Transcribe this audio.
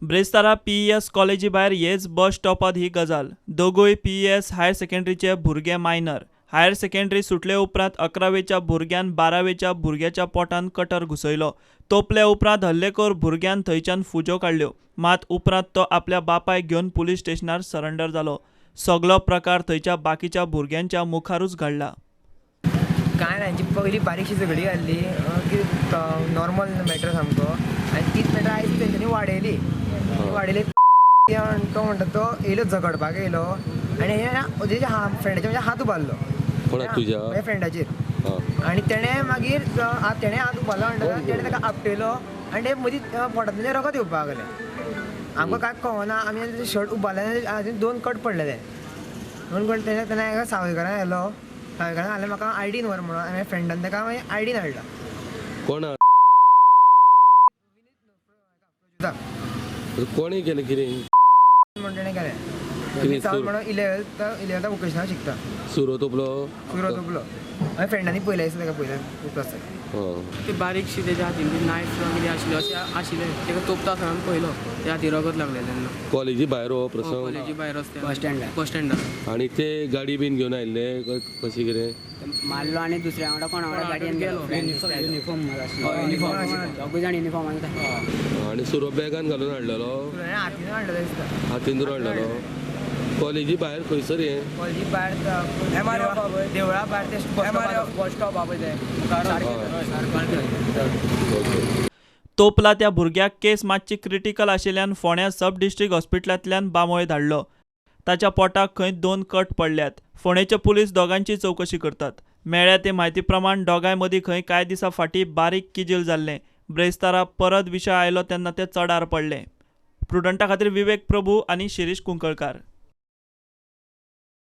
ब्रेस्तारा PES कॉलेजी भायर हेच बस स्टॉपांत ही गजाल. दोगूय पीईएस हायर सेकंडरीचे भुरगे मायनर. हायर सेकंडरी सुटले उपरांत 11वेच्या भुरग्यान 12वेच्या भुरग्याच्या पोटांत कटर घुसयलो. तोपले उपरांत हल्लेखोर भुरग्यान थंयच्यान फुज्यो काडल्यो. मात उपरांत तो आपल्या बापायक घेवन पुलीस स्टेशनार सरेंडर जालो. सगलो प्रकार थंयच्या बाकीच्या भुरग्यांच्या मुखारूच घडला. काय ना, हेंची पयली बारीकशी झगडी घाल्ली की नॉर्मल मॅटर सामको, आनी तीच मॅटर आयज तेंच्यांनी वाडयली. वाडयली तो म्हणटा तो येयलो झगडपाक येयलो आनी हें फ्रेंडाच्या म्हणजे हात उबारलो तुज्या फ्रेंडाचेर, आनी तेणें मागीर तेणें हात उबारलो म्हणटा तेणें ताका आपटयलो आनी ते मदीं पोटांतल्यान रगत येवपाक लागलें. आमकां कांय कळना, आमी तेजें शर्ट उबारलें आनी 2 कट पडलेले. 2 कट तेणें तेन्ना सावयकारान आयलो, सावयकारान हाडलें म्हाका आयडीन व्हर म्हणून हांवें फ्रेंडान ताका मागीर आयडीन हाडला. कोण कोणी केलें कितें म्हणून तेणें केलें. म्हणून 11th vocational शिकता. सुरो तोपलो, सुरो तोपलो हांवें फ्रेंडांनी पयलें दिसता ताका पयलें उपरांत ते बारीकशी तेज्या हातीन ती नायफ कितें आशिल्लें अशें आशिल्लें, ताका तोपता आसतना आमी पळयलो त्या हाती रगत लागलें तेन्ना. कॉलेजी भायर हो प्रसंग, कॉलेजी भायर रस्त्यार बस स्टँडार, बस स्टँडार. आनी ते गाडी बीन घेवन आयिल्ले कशें कितें मारलो आनी दुसऱ्या वांगडा कोणा वांगडा गाडयेन गेलो. युनिफॉर्म दोगूय जाण युनिफॉर्म. आनी सुरो बॅगान घालून हाडलेलो, हातीन हाडलेलो दिसता, हातीन हाडलेलो. कॉलेजी भायर खंयसर हें? कॉलेजी भायर देवळा भायर ते बस स्टॉप आहा पळय तें. तोपला त्या भुरग्याक केस मातशी क्रिटिकल आशिल्ल्यान फोंड्या सब डिस्ट्रिक्ट हॉस्पिटलांतल्यान बांबोळे धाडलो. ताच्या पोटाक खंय 2 कट पडल्यात. फोंडेचे पुलीस दोगांची चवकशी करतात. मेळ्ळ्या ते म्हायती प्रमाण दोगांय मदीं खंय कांय दिसां फाटीं बारीक किजील जाल्लें. ब्रेस्तारा परत विशय आयलो तेन्ना ते चडार पडले. प्रुडंटा खातीर विवेक प्रभू आनी शिरीष कुंकळकार.